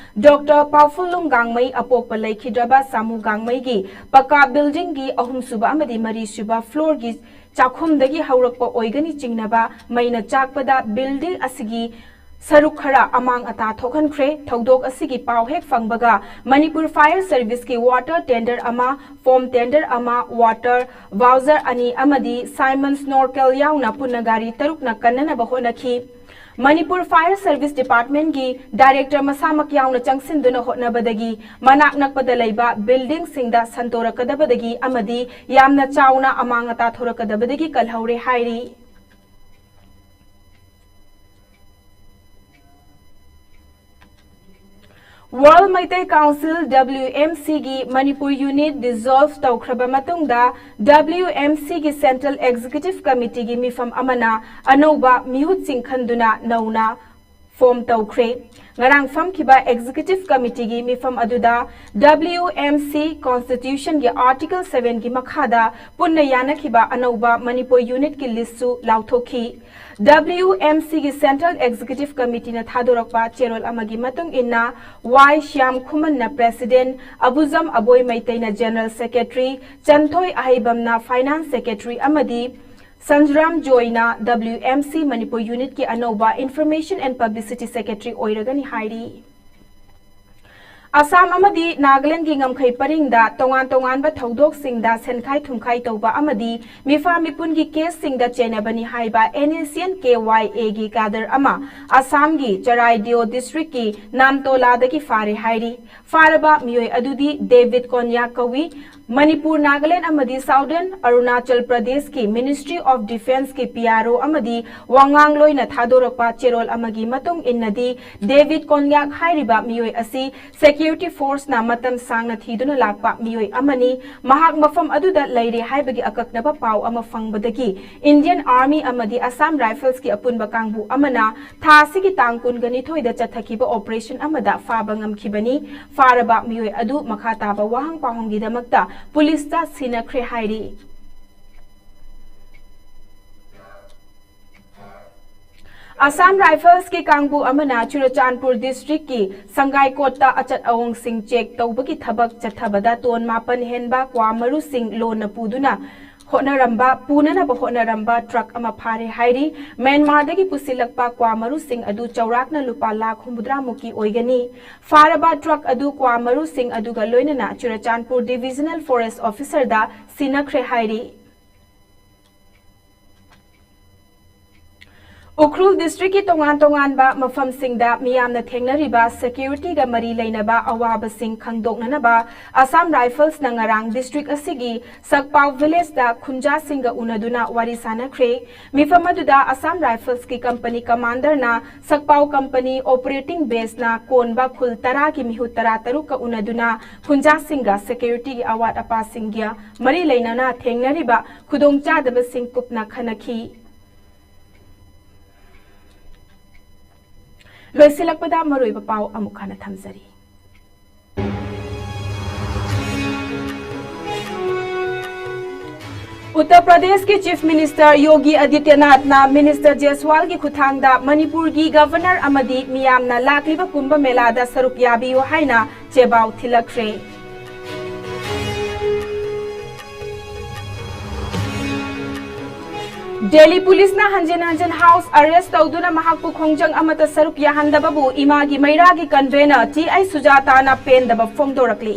ꯗꯣꯛꯇꯔ ꯄꯥꯎꯐꯨꯜꯂꯨꯝ ꯒꯥꯡꯃꯩ ꯑꯄꯣꯛꯄ ꯂꯩꯈꯤꯗ꯭ꯔꯕ ꯁꯥꯃꯨ ꯒꯥꯡꯃꯩꯒꯤ ꯄꯀꯥ ꯕꯤꯜꯗꯤꯡꯒꯤ ꯑꯍꯨꯝꯁꯨꯕ ꯑꯃꯗꯤ ꯃꯔꯤꯁꯨꯕ ꯐ꯭ꯂꯣꯔꯒꯤ ꯆꯥꯛꯈꯨꯝꯗꯒꯤ ꯍꯧꯔꯛꯄ ꯑꯣꯏꯒꯅꯤ ꯆꯤꯡꯅꯕ ꯃꯩꯅ ꯆꯥꯛꯄꯗ ꯕꯤꯜꯗꯤꯡ ꯑꯁꯤꯒꯤ ꯁꯔꯨꯛ ꯈꯔ ꯑꯃꯥꯡ ꯑꯇꯥ ꯊꯣꯛꯍꯟꯈ꯭ꯔꯦ꯫ ꯊꯧꯗꯣꯛ ꯑꯁꯤꯒꯤ ꯄꯥꯎ ꯍꯦꯛ ꯐꯪꯕꯒ ꯃꯅꯤꯄꯨꯔ ꯐꯥꯌꯔ ꯁꯔꯚꯤꯁꯀꯤ ꯋꯥꯇꯔ ꯇꯦꯟꯗꯔ ꯑꯃ, ꯐꯣꯝ ꯇꯦꯟꯗꯔ ꯑꯃ, ꯋꯥꯇꯔ ꯚꯥꯎꯖꯔ ꯑꯅꯤ ꯑꯃꯗꯤ ꯁꯥꯏꯃꯟ ꯁ꯭ꯅꯣꯔꯀꯦꯜ ꯌꯥꯎꯅ ꯄꯨꯟꯅ ꯒꯥꯔꯤ ꯇꯔꯨꯛꯅ ꯀꯟꯅꯅꯕ ꯍꯣꯠꯅꯈꯤ꯫ ꯃꯅꯤꯄꯨꯔ ꯐꯥꯌꯔ ꯁꯔꯚꯤꯁ ꯗꯤꯄꯥꯔꯠꯃꯦꯟꯠꯀꯤ ꯗꯥꯏꯔꯦꯛꯇꯔ ꯃꯁꯥꯃꯛ ꯌꯥꯎꯅ ꯆꯪꯁꯤꯟꯗꯨꯅ ꯍꯣꯠꯅꯕꯗꯒꯤ ꯃꯅꯥꯛ ꯅꯛꯄꯗ ꯂꯩꯕ ꯕꯤꯜꯗꯤꯡꯁꯤꯡꯗ ꯁꯟꯗꯣꯔꯛꯀꯗꯕꯗꯒꯤ ꯑꯃꯗꯤ ꯌꯥꯝꯅ ꯆꯥꯎꯅ ꯑꯃꯥꯡ ꯑꯇꯥ ꯊꯣꯔꯛꯀꯗꯕꯗꯒꯤ ꯀꯜꯍꯧꯔꯦ ꯍꯥꯏꯔꯤ꯫ World Meitei Council, W M C ꯒꯤ ꯃꯅꯤꯄꯨꯔ unit dissolve ꯇꯧꯈ꯭ꯔꯕ ꯃꯇꯨꯡꯗ, W M C ꯒꯤ Central Executive Committee ꯒꯤ ꯃꯤꯐꯝ ꯑꯃꯅ ꯑꯅꯧꯕ ꯃꯤꯍꯨꯠꯁꯤꯡ ꯈꯟꯗꯨꯅ ꯅꯧꯅ form ꯇꯧꯈ꯭ꯔꯦ꯫ ꯉꯔꯥꯡ ꯐꯝꯈꯤꯕ Executive Committee ꯒꯤ ꯃꯤꯐꯝ ꯑꯗꯨꯗ W M C Constitution ꯒꯤ Article seven ꯒꯤ ꯃꯈꯥꯗ ꯄꯨꯟꯅ ꯌꯥꯅꯈꯤꯕ ꯑꯅꯧꯕ ꯃꯅꯤꯄꯨꯔ unit ꯀꯤ list ꯁꯨ ꯂꯥꯎꯊꯣꯛꯈꯤ꯫ W M C ꯒꯤ Central Executive Committee ꯅ ꯊꯥꯗꯣꯔꯛꯄ ꯆꯦꯔꯣꯜ ꯑꯃꯒꯤ ꯃꯇꯨꯡ ꯏꯟꯅ, ꯋꯥꯏ Shyam ꯈꯨꯃꯟꯅ President, ꯑꯕꯨꯖꯝ ꯑꯕꯣꯏ ꯃꯩꯇꯩꯅ General Secretary, ꯆꯟꯊꯣꯏ ꯑꯍꯩꯕꯝꯅ Finance Secretary ꯑꯃꯗꯤ ꯁꯟꯖꯨꯔꯥꯝ ꯖꯣꯏꯅ W M C Manipur unit ꯀꯤ ꯑꯅꯧꯕ Information and Publicity Secretary ꯑꯣꯏꯔꯒꯅꯤ ꯍꯥꯏꯔꯤ꯫ ꯑꯁꯥꯝ ꯑꯃꯗꯤ ꯅꯥꯒꯥꯂꯦꯟꯗꯒꯤ ꯉꯝꯈꯩ ꯄꯔꯤꯡꯗ ꯇꯣꯉꯥꯟ ꯇꯣꯉꯥꯟꯕ ꯊꯧꯗꯣꯛꯁꯤꯡꯗ ꯁꯦꯟꯈꯥꯏ ꯊꯨꯝꯈꯥꯏ ꯇꯧꯕ ꯑꯃꯗꯤ ꯃꯤꯐꯥ ꯃꯤꯄꯨꯟꯒꯤ case ꯁꯤꯡꯗ ꯆꯦꯟꯅꯕꯅꯤ ꯍꯥꯏꯕ N S C N K Y A ꯒꯤ cadre ꯑꯃ ꯑꯁꯥꯝꯒꯤ ꯆꯔꯥꯏꯗꯤꯑꯣ district ꯀꯤ ꯅꯥꯝꯇꯣꯂꯥꯗꯒꯤ ꯐꯥꯔꯦ ꯍꯥꯏꯔꯤ꯫ ꯐꯥꯔꯕ ꯃꯤꯑꯣꯏ ꯑꯗꯨꯗꯤ ꯗꯦꯕꯤꯠ ꯀꯣꯟꯌꯥꯛ ꯀꯧꯏ꯫ ꯃꯅꯤꯄꯨꯔ, ꯅꯥꯒꯥꯂꯦꯟꯗ ꯑꯃꯗꯤ Southern ꯑꯔꯨꯅꯥꯆꯜ ꯄ꯭ꯔꯗꯦꯁꯀꯤ Ministry of Defence ꯀꯤ P R O ꯑꯃꯗꯤ ꯋꯥꯉꯥꯡꯂꯣꯏꯅ ꯊꯥꯗꯣꯔꯛꯄ ꯆꯦꯔꯣꯜ ꯑꯃꯒꯤ ꯃꯇꯨꯡ ꯏꯟꯅꯗꯤ, ꯗꯦꯕꯤꯠ ꯀꯣꯟꯌꯥꯛ ꯍꯥꯏꯔꯤꯕ ꯃꯤꯑꯣꯏ ꯑꯁꯤ security force ꯅ ꯃꯇꯝ ꯁꯥꯡꯅ ꯊꯤꯗꯨꯅ ꯂꯥꯛꯄ ꯃꯤꯑꯣꯏ ꯑꯃꯅꯤ꯫ ꯃꯍꯥꯛ ꯃꯐꯝ ꯑꯗꯨꯗ ꯂꯩꯔꯦ ꯍꯥꯏꯕꯒꯤ ꯑꯀꯛꯅꯕ ꯄꯥꯎ ꯑꯃ ꯐꯪꯕꯗꯒꯤ Indian Army ꯑꯃꯗꯤ Assam Rifles ꯀꯤ ꯑꯄꯨꯟꯕ ꯀꯥꯡꯕꯨ ꯑꯃꯅ ꯊꯥ ꯑꯁꯤꯒꯤ ꯇꯥꯡ ꯀꯨꯟꯒ ꯅꯤꯊꯣꯏꯗ ꯆꯠꯊꯈꯤꯕ operation ꯑꯃꯗ ꯐꯥꯕ ꯉꯝꯈꯤꯕꯅꯤ꯫ ꯐꯥꯔꯕ ꯃꯤꯑꯣꯏ ꯑꯗꯨ ꯃꯈꯥ ꯇꯥꯕ ꯋꯥꯍꯪ ꯄꯥꯎꯍꯪꯒꯤꯗꯃꯛꯇ ꯄꯨꯂꯤꯁꯇ ꯁꯤꯟꯅꯈ꯭ꯔꯦ ꯍꯥꯏꯔꯤ꯫ Assam Rifles ꯀꯤ ꯀꯥꯡꯕꯨ ꯑꯃꯅ ꯆꯨꯔꯆꯥꯟꯄꯨꯔ district ꯀꯤ ꯁꯪꯒꯥꯏꯀꯣꯠꯇ ꯑꯆꯠ ꯑꯋꯣꯡꯁꯤꯡ check ꯇꯧꯕꯒꯤ ꯊꯕꯛ ꯆꯠꯊꯕꯗ ꯇꯣꯟ ꯃꯥꯄꯟ ꯍꯦꯟꯕ ꯀ꯭ꯋꯥ ꯃꯔꯨꯁꯤꯡ ꯂꯣꯟꯅ ꯄꯨꯗꯨꯅ ꯍꯣꯠꯅꯔꯝꯕ, ꯄꯨꯅꯅꯕ ꯍꯣꯠꯅꯔꯝꯕ truck ꯑꯃ ꯐꯥꯔꯦ ꯍꯥꯏꯔꯤ꯫ ꯃ꯭ꯌꯥꯟꯃꯥꯔꯗꯒꯤ ꯄꯨꯁꯤꯜꯂꯛꯄ ꯀ꯭ꯋꯥ ꯃꯔꯨꯁꯤꯡ ꯑꯗꯨ ꯆꯥꯎꯔꯥꯛꯅ ꯂꯨꯄꯥ ꯂꯥꯈ ꯍꯨꯝꯐꯨꯇꯔꯥ ꯃꯨꯛꯀꯤ ꯑꯣꯏꯒꯅꯤ꯫ ꯐꯥꯔꯕ truck ꯑꯗꯨ ꯀ꯭ꯋꯥ ꯃꯔꯨꯁꯤꯡ ꯑꯗꯨꯒ ꯂꯣꯏꯅꯅ ꯆꯨꯔꯆꯥꯟꯄꯨꯔ Divisional Forest Officer ꯗ ꯁꯤꯟꯅꯈ꯭ꯔꯦ ꯍꯥꯏꯔꯤ꯫ ꯎꯈ꯭ꯔꯨꯜ ꯗꯤꯁꯇ꯭ꯔꯤꯛꯀꯤ ꯇꯣꯉꯥꯟ ꯇꯣꯉꯥꯟꯕ ꯃꯐꯝꯁꯤꯡꯗ ꯃꯤꯌꯥꯝꯅ ꯊꯦꯡꯅꯔꯤꯕ ꯁꯦꯀ꯭ꯌꯨꯔꯤꯇꯤꯒ ꯃꯔꯤ ꯂꯩꯅꯕ ꯑꯋꯥꯕꯁꯤꯡ ꯈꯪꯗꯣꯛꯅꯅꯕ ꯑꯁꯥꯝ ꯔꯥꯏꯐꯜꯁꯅ ꯉꯔꯥꯡ ꯗꯤꯁꯇ꯭ꯔꯤꯛ ꯑꯁꯤꯒꯤ ꯁꯛꯄꯥꯎ ꯚꯤꯂꯦꯖꯇ ꯈꯨꯟꯖꯥꯁꯤꯡꯒ ꯎꯅꯗꯨꯅ ꯋꯥꯔꯤ ꯁꯥꯅꯈ꯭ꯔꯦ꯫ ꯃꯤꯐꯝ ꯑꯗꯨꯗ ꯑꯁꯥꯝ ꯔꯥꯏꯐꯜꯁꯀꯤ ꯀꯝꯄꯅꯤ ꯀꯃꯥꯟꯗꯔꯅ ꯁꯛꯄꯥꯎ ꯀꯝꯄꯅꯤ ꯑꯣꯄꯔꯦꯇꯤꯡ ꯕꯦꯁꯅ ꯀꯣꯟꯕ ꯈꯨꯜ ꯇꯔꯥꯒꯤ ꯃꯤꯍꯨꯠ ꯇꯔꯥꯇꯔꯨꯛꯀ ꯎꯅꯗꯨꯅ ꯈꯨꯟꯖꯥꯁꯤꯡꯒ ꯁꯦꯀ꯭ꯌꯨꯔꯤꯇꯤꯒꯤ ꯑꯋꯥꯠ ꯑꯄꯥꯁꯤꯡꯒ ꯃꯔꯤ ꯂꯩꯅꯅ ꯊꯦꯡꯅꯔꯤꯕ ꯈꯨꯗꯣꯡꯆꯥꯗꯕꯁꯤꯡ ꯀꯨꯞꯅ ꯈꯟꯅꯈꯤ꯫ ꯂꯣꯏꯁꯤꯜꯂꯛꯄꯗ ꯃꯔꯨꯑꯣꯏꯕ ꯄꯥꯎ ꯑꯃꯨꯛ ꯍꯟꯅ ꯊꯝꯖꯔꯤ꯫ ꯎꯠꯇꯔ ꯄ꯭ꯔꯗꯦꯁꯀꯤ ꯆꯤꯐ ꯃꯤꯅꯤꯁꯇꯔ ꯌꯣꯒꯤ ꯑꯗꯤꯇ꯭ꯌꯅꯥꯊꯅ ꯃꯤꯅꯤꯁꯇꯔ ꯖꯦꯁꯋꯥꯜꯒꯤ ꯈꯨꯠꯊꯥꯡꯗ ꯃꯅꯤꯄꯨꯔꯒꯤ ꯒꯚꯔꯅꯔ ꯑꯃꯗꯤ ꯃꯤꯌꯥꯝꯅ ꯂꯥꯛꯂꯤꯕ ꯀꯨꯝꯚ ꯃꯦꯂꯥꯗ ꯁꯔꯨꯛ ꯌꯥꯕꯤꯌꯨ ꯍꯥꯏꯅ ꯆꯦꯕꯥꯎ ꯊꯤꯜꯂꯛꯈ꯭ꯔꯦ꯫ ꯗꯦꯜꯂꯤ ꯄꯨꯂꯤꯁꯅ ꯍꯟꯖꯤꯟ ꯍꯟꯖꯤꯟ ꯍꯥꯎꯁ ꯑꯔꯦꯁ ꯇꯧꯗꯨꯅ ꯃꯍꯥꯛꯄꯨ ꯈꯣꯡꯖꯪ ꯑꯃꯠꯇ ꯁꯔꯨꯛ ꯌꯥꯍꯟꯗꯕꯕꯨ ꯏꯃꯥꯒꯤ ꯃꯩꯔꯥꯒꯤ ꯀꯟꯚꯦꯅꯔ ꯇꯤ ꯑꯥꯏ ꯁꯨꯖꯥꯇꯥꯅ ꯄꯦꯟꯗꯕ ꯐꯣꯡꯗꯣꯔꯛꯂꯤ꯫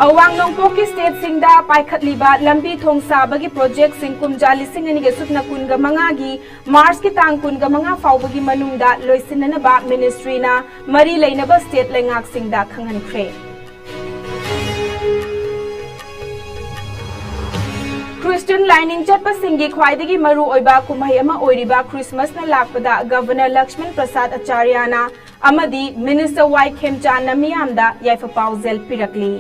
ꯑꯋꯥꯡ ꯅꯣꯡꯄꯣꯛꯀꯤ ꯁ꯭ꯇꯦꯠꯁꯤꯡꯗ ꯄꯥꯏꯈꯠꯂꯤꯕ ꯂꯝꯕꯤ ꯊꯣꯡ ꯁꯥꯕꯒꯤ ꯄ꯭ꯔꯣꯖꯦꯛꯁꯤꯡ ꯀꯨꯝꯖꯥ ꯂꯤꯁꯤꯡ ꯑꯅꯤꯒ ꯁꯨꯞꯅ ꯀꯨꯟꯒ ꯃꯉꯥꯒꯤ ꯃꯥꯔꯆꯀꯤ ꯇꯥꯡ ꯀꯨꯟꯒ ꯃꯉꯥ ꯐꯥꯎꯕꯒꯤ ꯃꯅꯨꯡꯗ ꯂꯣꯏꯁꯤꯟꯅꯅꯕ ꯃꯤꯅꯤꯁꯇ꯭ꯔꯤꯅ ꯃꯔꯤ ꯂꯩꯅꯕ ꯁ꯭ꯇꯦꯠ ꯂꯩꯉꯥꯛꯁꯤꯡꯗ ꯈꯪꯍꯟꯈ꯭ꯔꯦ꯫ ꯈ꯭ꯔꯤꯁꯇꯤꯌꯟ ꯂꯥꯏꯅꯤꯡ ꯆꯠꯄꯁꯤꯡꯒꯤ ꯈ꯭ꯋꯥꯏꯗꯒꯤ ꯃꯔꯨ ꯑꯣꯏꯕ ꯀꯨꯝꯍꯩ ꯑꯃ ꯑꯣꯏꯔꯤꯕ ꯈ꯭ꯔꯤꯁꯃꯁꯅ ꯂꯥꯛꯄꯗ ꯒꯚꯔꯅꯔ ꯂꯛꯁꯃꯟ ꯄ꯭ꯔꯁꯥꯗ ꯑꯆꯥꯔꯌꯥꯅ ꯑꯃꯗꯤ ꯃꯤꯅꯤꯁꯇꯔ ꯋꯥꯏ ꯈꯦꯝꯆꯥꯟꯅ ꯃꯤꯌꯥꯝꯗ ꯌꯥꯏꯐ ꯄꯥꯎꯖꯦꯜ ꯄꯤꯔꯛꯂꯤ꯫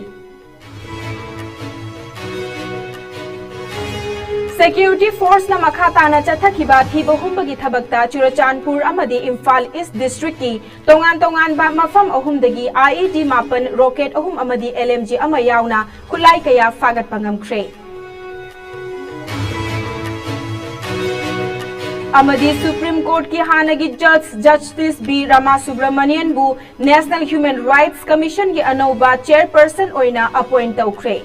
ꯁꯦꯀ꯭ꯌꯨꯔꯤꯇꯤ ꯐꯣꯔꯁꯅ ꯃꯈꯥ ꯇꯥꯅ ꯆꯠꯊꯈꯤꯕ ꯊꯤꯕ ꯍꯨꯝꯕꯒꯤ ꯊꯕꯛꯇ ꯆꯨꯔꯆꯥꯟꯄꯨꯔ ꯑꯃꯗꯤ ꯏꯝꯐꯥꯜ ꯏꯁ ꯗꯤꯁꯇ꯭ꯔꯤꯛꯀꯤ ꯇꯣꯉꯥꯟ ꯇꯣꯉꯥꯟꯕ ꯃꯐꯝ ꯑꯍꯨꯝꯗꯒꯤ ꯑꯥꯏ ꯏ ꯗꯤ ꯃꯥꯄꯟ, ꯔꯣꯀꯦꯠ ꯑꯍꯨꯝ ꯑꯃꯗꯤ ꯑꯦꯜ ꯑꯦꯝ ꯖꯤ ꯑꯃ ꯌꯥꯎꯅ ꯈꯨꯠꯂꯥꯏ ꯀꯌꯥ ꯐꯥꯒꯠꯄ ꯉꯝꯈ꯭ꯔꯦ꯫ ꯑꯃꯗꯤ ꯁꯨꯄ꯭ꯔꯤꯝ ꯀꯣꯔꯠꯀꯤ ꯍꯥꯟꯅꯒꯤ ꯖꯖ ꯖꯁꯇꯤꯁ ꯕꯤ ꯔꯥꯃꯥꯁꯨꯕ꯭ꯔꯃꯅꯤꯌꯟꯕꯨ ꯅꯦꯁꯅꯦꯜ ꯍ꯭ꯌꯨꯃꯦꯟ ꯔꯥꯏꯠꯁ ꯀꯃꯤꯁꯟꯒꯤ ꯑꯅꯧꯕ ꯆꯦꯌꯔꯄꯔꯁꯟ ꯑꯣꯏꯅ ꯑꯄꯣꯏꯟꯠ ꯇꯧꯈ꯭ꯔꯦ꯫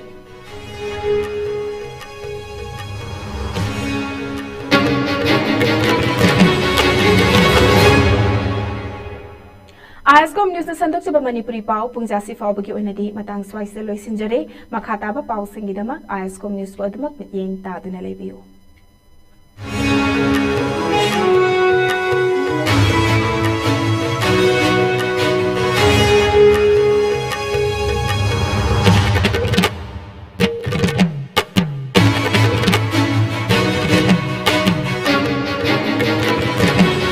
ꯑꯥꯏ ꯑꯦꯁ ꯀꯣꯝ ꯅ꯭ꯌꯨꯁꯅ ꯁꯟꯗꯣꯛꯆꯕ ꯃꯅꯤꯄꯨꯔꯤ ꯄꯥꯎ ꯄꯨꯡ ꯖꯥꯁꯤ ꯐꯥꯎꯕꯒꯤ ꯑꯣꯏꯅꯗꯤ ꯃꯇꯥꯡ ꯁ꯭ꯋꯥꯏꯁꯤꯗ ꯂꯣꯏꯁꯤꯟꯖꯔꯦ꯫ ꯃꯈꯥ ꯇꯥꯕ ꯄꯥꯎꯁꯤꯡꯒꯤꯗꯃꯛ ꯑꯥꯏ ꯑꯦꯁ ꯀꯣꯝ ꯅ꯭ꯌꯨꯁꯄꯨ ꯑꯗꯨꯃꯛ ꯃꯤꯠꯌꯦꯡ ꯇꯥꯗꯨꯅ ꯂꯩꯕꯤꯌꯨ꯫